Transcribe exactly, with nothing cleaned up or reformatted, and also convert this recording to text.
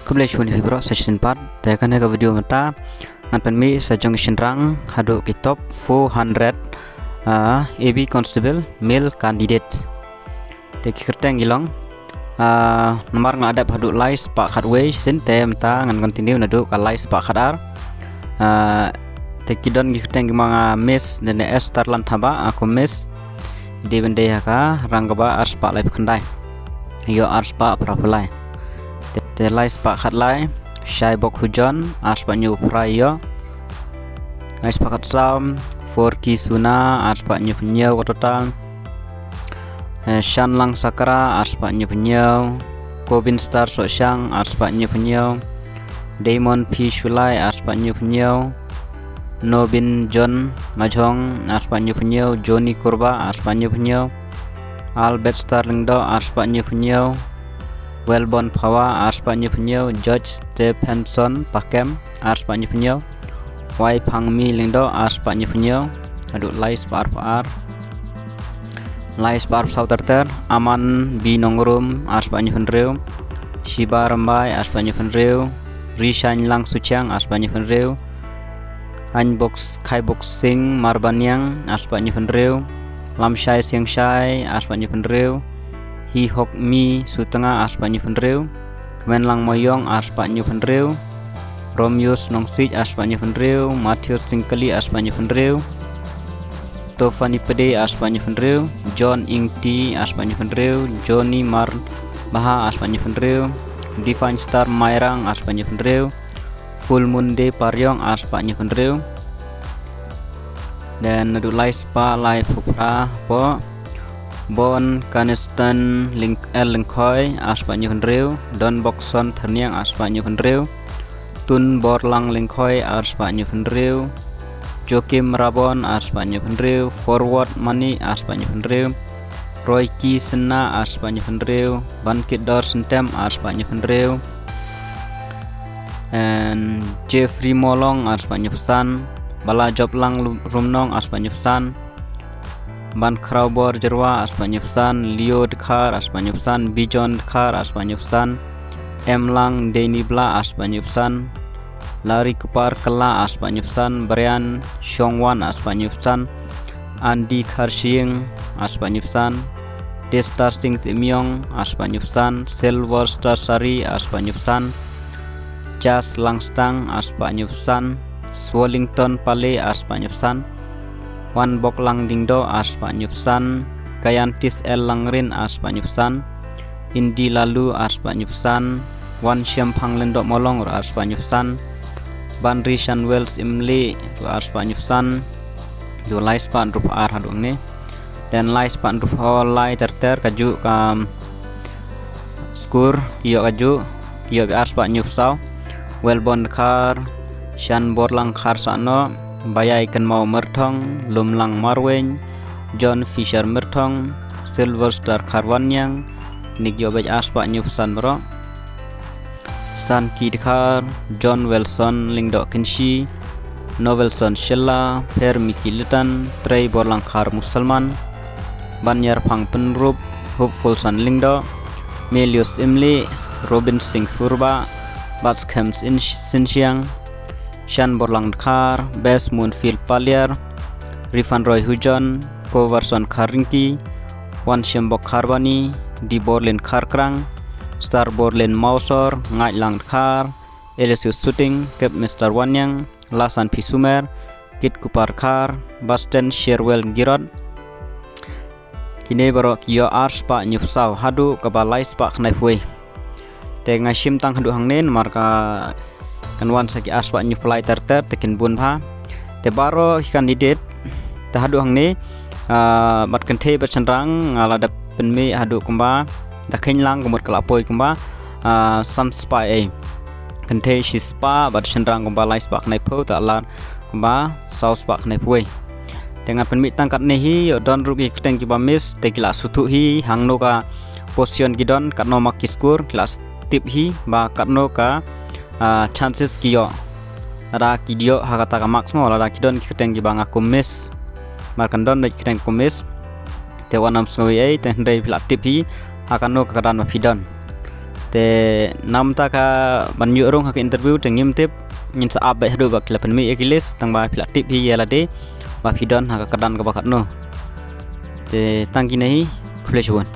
Khublei shibun ïa phi baroh sa shisien pat. Te kane ka video mynta ngan pynmih sa jong ki shynrang haduh ki top four hundred, ah, A B Constable male candidate. Te ki kyrteng ki long, ah, namar nga la dep haduh lai spah khatwei shisien, te mynta ngan continue naduh ka lai spah khatar. Ah, te ki don ki kyrteng kiba nga miss, ne ne Esther Lanthabah, ah, ka miss. Dei ban dei ha ka rank kaba ar spah laiphew khyndai, ïoh ar spah phra phew lai. Te, te lai spah khatlai, Shaibok Hujon, ar spah hynñiew phra ïoh. Lai spah khatsaw, Forky Suna, ar spah hynñiew phew hynñiew ka total. Eh, Shanlang Sakra, ar spah hynñiew phew hynñiew. Kobin Star Sohshang, ar spah hynñiew phew hynñiew. Damon P Shulai, ar spah hynñiew phew hynñiew. Nobin John Majhong, ar spah hynñiew phew hynñiew. Johnny Kurba, ar spah hynñiew phew hynñiew. Albert Star Lyngdoh, ar spah hynñiew phew hynñiew. Welbon Phawa, ar spah hynñiew phew hynñiew. George Stephenson Pakem, ar spah hynñiew phew hynñiew. Wai Phangmi Lyngdoh, ar spah hynñiew phew hynñiew. Haduh lai spah arphew ar. Lai spah arphew saw ter ter, Aman B Nongrum, ar spah hynñiew phew hynriew. Shiba Rymbai, ar spah hynñiew phew hynriew. Rishain Lang Suchiang, ar spah hynñiew phew hynriew. Khaibok, Khaibok Singh Marbaniang, ar spah hynñiew phew hynriew. Lamshai Siangshai, ar spah hynñiew phew hynriew. Hi Hok Mi Sutnga, ar spah hynñiew phew hynriew. Kmenlang Moyong, ar spah hynñiew phew hynriew. Romius Nongsich, ar spah hynñiew phew hynriew. Matthew Singkali, ar spah hynñiew phew hynriew. Tofani Pede, ar spah hynñiew phew hynriew. John Ingti, ar spah hynñiew phew hynriew. Johnny Mar Baha, ar spah hynñiew phew hynriew. Divine Star Mairang, ar spah hynñiew phew hynriew. Full Moon Day Pariong, ar spah hynñiew phew hynriew. Then naduh lai spah laiphew phra hapoh, Bon Kanistan Ling-, L Lyngkhoi, ar spah hynñiew phew hynriew. Don Bokson Therniang, ar spah hynñiew phew hynriew. Tun Borlang Lyngkhoi, ar spah hynñiew phew hynriew. Joakim Rabon, ar spah hynñiew phew hynriew. Forward Mani, ar spah hynñiew phew hynriew. Roy Ki Sinna, ar spah hynñiew phew hynriew. Bankit Dor Syntem, ar spah hynñiew phew hynriew. And Jeffrey Molong, ar spah hynñiew phew san. Bala Joplang Lu-, Rumnong, ar spah hynñiew phew san. Ban Khraw Bor Jyrwa, ar spah hynñiew phew san. Leo Dkhar, ar spah hynñiew phew san. Bijon Dkhar, ar spah hynñiew phew san. M Lang Deni Bla, ar spah hynñiew phew san. Larry Kupar Kala, ar spah hynñiew phew san. Brian Shongwan, ar spah hynñiew phew san. Andy Kharshing, ar spah hynñiew phew san. Destar Singh Simiong, ar spah hynñiew phew san. Silver Star Sari, ar spah hynñiew phew san. Jas Langstang, ar spah hynñiew phew san. Swellington Pale, ar spah hynñiew phew san. Wan Bok Lang Dingdo, ar spah hynñiew phew san. Kayantis L Langrin, ar spah hynñiew phew san. Indi Lalu, ar spah hynñiew phew san. Wan Shem Phang Lyngdoh Molong ruh, ar spah hynñiew phew san. Banri Shanwell Syiemlieh ruh, ar spah hynñiew phew san. Haduh lai spah hynriewphew ar haduh hangne. Then lai spah hynriewphew lai ter ter, kajuh ka score, ki ïoh kajuh, ki ïoh ar spah hynñiew phew saw. Welbon Dkhar, Shanborlang Kharsahnoh, Baiai Kynmaw Myrthong, Lumlang Marwein, John Fisher Myrthong, Silver Star Kharwaniang, kine ki ïoh beit ar spah hynñiew phew san baroh. Sanki Dkhar, John Wilson Lyngdoh Kynshi, Novelson Shylla, Pher Miki Litan, Trei Borlang Khar Musalman, Banyar Phang Pynrup, Hopefulson Lyngdoh, Melius Syiemlieh, Robin Singh Sburbah, Batskhem Syn-, Synsiang, Shanborlang Dkhar, Best Moonfield Paliar, Rifan Roy Hujon, Kovarson Kharringki, Wan Shembok Kharbani, Diborlin Kharkrang, Starborlin Mawsor, Ngaitlang Dkhar, Elisu Suting, Kep Mister Wanyang, Lasan Phi Sumer, Kit Kupar Khar, Basten Sherwell Girot. Kine baroh ki ïoh ar spah hynñiew phew saw haduh kaba lai spah khyndai phew wei. Te nga shim tang haduh hangne namar ka kan wan sa ki ar spah hynñiew phew lai ter ter te kin bun bha. Te baroh ki candidate te haduh hangne, ah, bad kynthei bad shynrang nga la dep pynmih haduh kumba, da kheiñ lang ka mut ka la poi kumba, ah, san spah ei. Kynthei shi spah bad shynrang kumba lai spah khyndai phew, te la kumba saw spah khyndai phew wei. Te ngan pynmih tang katne hi, ïoh don ruh ki kyrteng kiba miss, te ki la sngewthuh hi hangno ka position ki don, katno mark ki score, ki la tip hi ba katno ka, ah, chances ki ïoh. Lada ki ïoh ha kata ka marks mo, lada ki don ki kyrteng kiba nga kum miss. Namar kan don beit ki kyrteng kum miss. Te wat nym sngew ei ei, te hynrei phi la tip hi ha kano ka kyrdan ba phi don. Te namta ka ban ïoh rung ha ka interview te ngim tip, ngin sa ap beit haduh ba ki la pynmih ïa ki list, tang ba phi la tip hi ïa lade ba phi don ha ka kyrdan kaba katno. Te tang kine hi, khublei shibun.